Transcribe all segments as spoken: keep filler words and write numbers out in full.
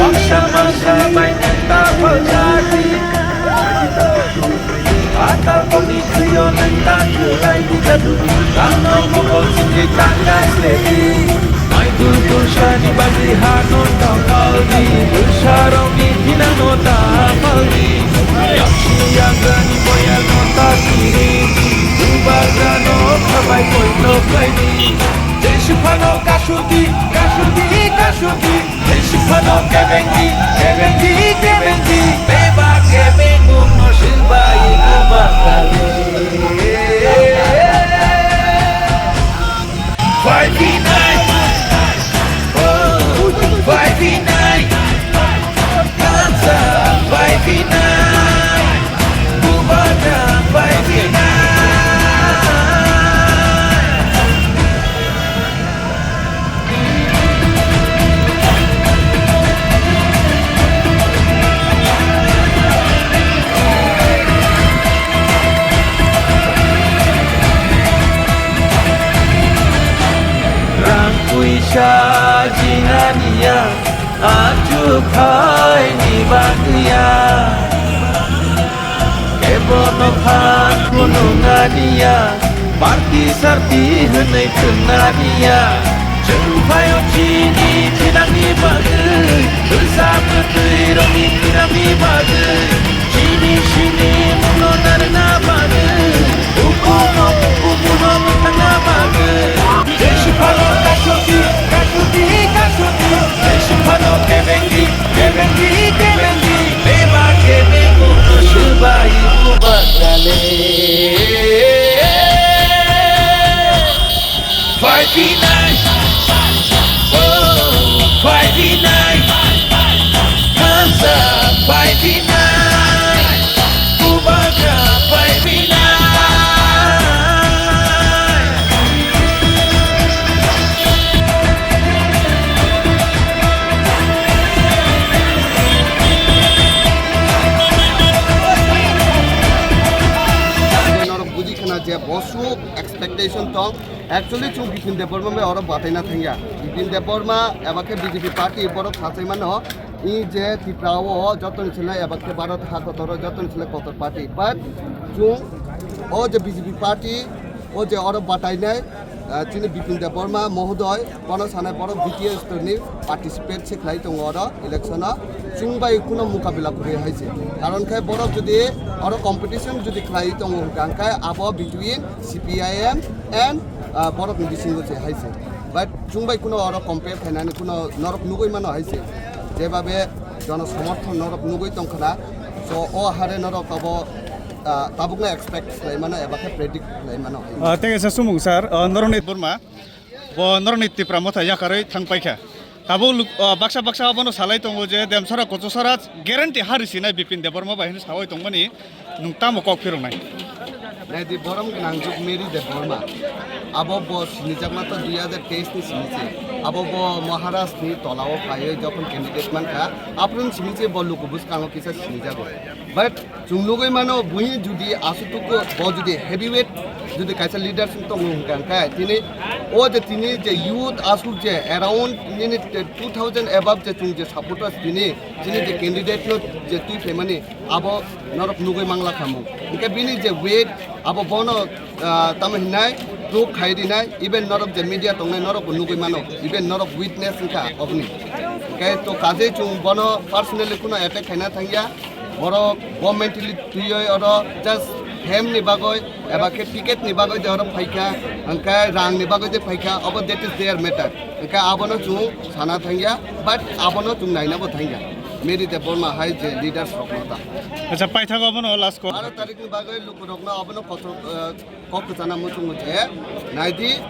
Masa masa bai neta pojadi. Ata koni tuyo neta kulai di jadu. Kano moko sije tangga sledi. Mai tu tu shani bagi hano takaldi. Usharong ni tina no tapaldi. Yaksi yaga ni boya no takiri. Ubaga no kabai koi no kaini. Jeshi phano kasuti, kasuti, kasuti. Jeshi phano kebengi, kebengi, kebengi. Beba kebeng no silbai kubakale. Five v nine. Oh, five v nine. Kansa, five v nine. Kubana, five v nine. Rang puisa jinani ya, achu khaini bagwi ya. Ebono phan phunuknaniya, party sarti hwnwi thwngnaaniya. Chwng phaio chini thinangni bagwi, bwsa bwtwi rokni thinangni bagwi. Chini sini mungno narwkna bagwi, bukuno bukuno mwthangna bagwi. Jeshi phano kasuti, kasuti, kasuti. Jeshi phano kebengi, kebengi, kebengi. Beba kebengu no subai kubakale. Five v nine. Oh, five v nine. Hands up, five v nine. Kubakra, five v nine. Norok buji khna je bosuk expectation tong. Actually, chwng Bipin Debbarma bai oro bataina thangya. Bipin Debbarma eba khe B J P party borok sachaimano, i je Tripura o jotoni sile eba khe Bharat ha kotor o jotoni sile kotor party. But chwng o je B J P party, o je oro batainai, ah, chini Bipin Debbarma mohodoy, bono sanai borok B T S ni participate se khlai tongo oro election o. Chwng bai kuno mukabila kwrwi hai se. Karon khe borok jodi oro competition jodi khlai tongo hwnkha khe abo between C P I M and, ah, borok ni bisingo se hai se. But chwng bai kuno oro compare khainani kuno norok nugui mano hai se. Jebabe jono somorthon norok nugui tongkhana. So o hare norok abo, ah, tabukno expect khlai mano eba khe predict khlai mano hai. Ah, thank you, sir, Sumung sir. Ah, norokni Burma. Bo norokni Tipra Motha yakarwi thang paikha. Tabuk luk-, o, baksa baksa abono salai tongo je Demsara Kochusara guarantee ha risinai Bipin Debbarma bai hwnwi sawi tongmani nwng tamo kok phiroknai? Naidi, borom gwnang juk Mary Debbarma. Abo bo sinijakma to dui hajar teis ni sini se. Abo bo Maharaj ni tolao phaiwi jokhon candidate mankha, aphuru sini se bo luku bwskango kisa sinijago. But chwng nugui mano, buini jodi asutuku bo jodi heavyweight jodi kaisa leaders wng tongo hwnkha, hwnkhe tini o je tini je youth asuk je around nini two thousand above je chwng je supporters tini, chini je candidate no je twi phaimani abo norok nugui mangla khamu. Hwnkhe bini je weight abo bono, ah, tamo hinai proof khai rinai, even norok je media tongnai norok bo nugui mano, even norok witness wngkha oboni. Hwnkhe to kajei chwng bono personally kuno attack khaina thangya. Borok bo mentally twiwi oro just fame ni bagwi eba khe ticket ni bagwi je oro phaikha, hwnkhe rang ni bagwi je phaikha, obo that is their matter. Hwnkhe abono chwng sana thangya, but abono chwng naina bo thangya. Mary Debbarma hai je leaders rok no ta. Acha, paithago abono last ko. Baro tarik ni bagwi lukurok no abono kotor, eh, kok kwchana muchungo je, naidi,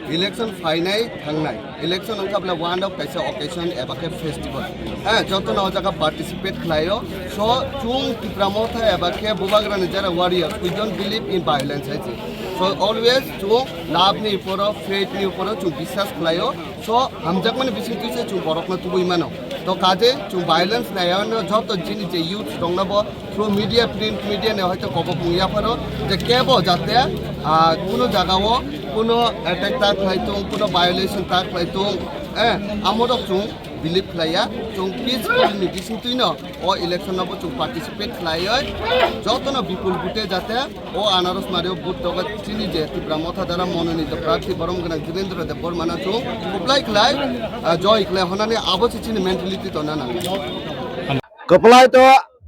election phainai thangnai. Election wngkha bwle one of kaisa occasion eba khe festival. Ha, jotono o jaga participate khlaio. So, chwng Tipra Motha eba khe Bubagrani jera warriors, we don't believe in violence hai se. So, always chwng love ni uporo, faith ni uporo chwng biswas khlaio. So, hamjakmani bisingtwi se chwng borokno tubui mano. To kaje chwng violence naiya no joto jini je youth rokno bo through media, print media ni hoito kobok wng yapharo je kebo jate, ah, kuno jagao kuno attack ta khlai tong, kuno violation ta khlai tong, eh, amorok chwng Believe khlaiya, chwng peaceful ni bisingtwino o election no bo chwng participate khlaiwi jotono bipul bute jate o anaros mario vote dogo chini je Tipra Motha dara mononito prarthi borom gwnang Jirendra Debbarma no chwng kwplai khlai, ah, joy khlai honani abo se chini mentality tona nang. Kwplai to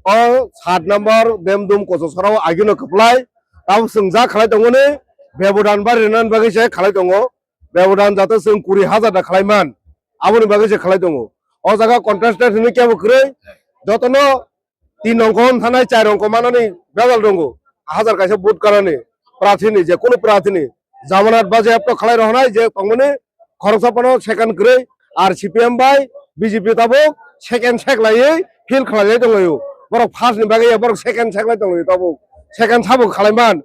o sat number Demdum Kochosora o agino kwplai. Tamo chwng ja khlai tongmani bebodan ba rinan bagwi se khlai tongo. Bebodan jate chwng kuri hajar da khlai man. Aboni bagwi se khlai tongo. O jaga contested hwnwi kebo kwrwi. Jotono tin ongko hwn thanai, char ongko manani bejal tongo. Hajar kaisa vote kanani, prathini, je kunu prathini. Jamanat ba je epto khlai rohonai je tongmani khoroksa phano second kwrwi. Ar C P M bai B J P tabuk second sek laiwi field khlaiwi tonglaio. Borok first ni bagwi ya, borok second sek lai tonglaio tabuk. Second sabo khlai man.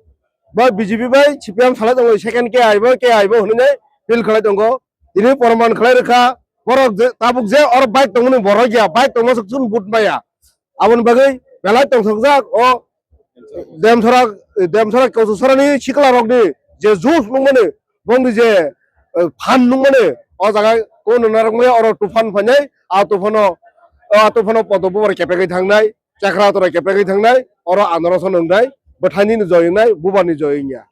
Bo B J P bai C P M salai tongo, second ke aibo, ke aibo hwnwi field khlai tongo. Tini porman khlai rwkha, borok je, tabuk je oro bike tongmani borok ya, bike tongma sok chun but maya. Aboni bagwi belai tongthokjak o Demsora, Demsora Kochosora ni sikla rokni je juice nungmani, bongni je, eh, phan nungmani, o jaga o nunarok maya oro tufan phainai, a tufano, a tufano poto bubar kepegwi thangnai. Chakra tora kepegwi thangnai, oro anoroso nwngnai, bwthaini ni joyongnai, bubani joyongya.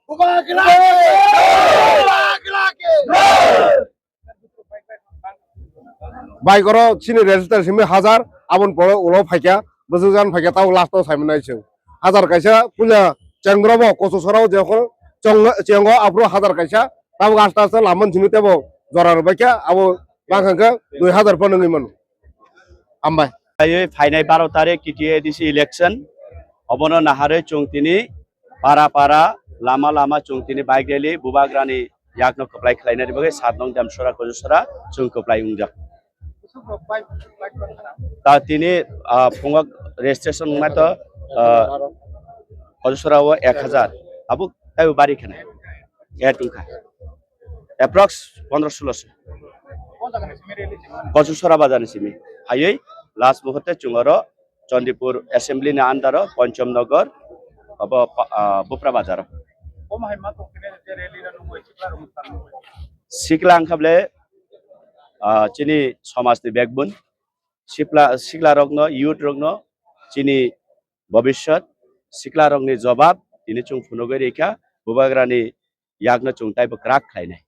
Bike oro chini register simi hajar, aboni pore ulo phaikha, bwswk jan phaikha, tabuk last o saimanai chwng. Hajar kaisa puila chengrobo Kochosora o jekhol chongo, chengo aphuru hajar kaisa, tabuk aste aste lamani simi tebo jora rwbaikha, abo bangkha khe dui hajar phano wngwi mano. Hambai. Phaiwi phainai baro tarik T T A D C election, obono naharwi chwng tini para para, lama lama chwng tini bike rally Bubagrani yakno kwplai khlainani bagwi sat nong Demsora Kochosora chwng kwplai wngjak. Ta tini, ah, phungo registration wngmai to, ah, Kochosora o ek hajar, abo taibo bari khana, et wngkha. Approx pondro solo se. Kochusora bazar ni simi. Hayui last muhurte chwng oro Chandipur Assembly ni under o Pancham Nagar, abo pa-, ah, Bupra bazar o. Sikla wngkha bole, ah, chini somaj ni backbone. Sikla, sikla rokno, youth rokno chini bobiswt, sikla rokni jobab tini chwng phunugwi rikha, Bubagrani yakno chwng taibo kwrak khlainai.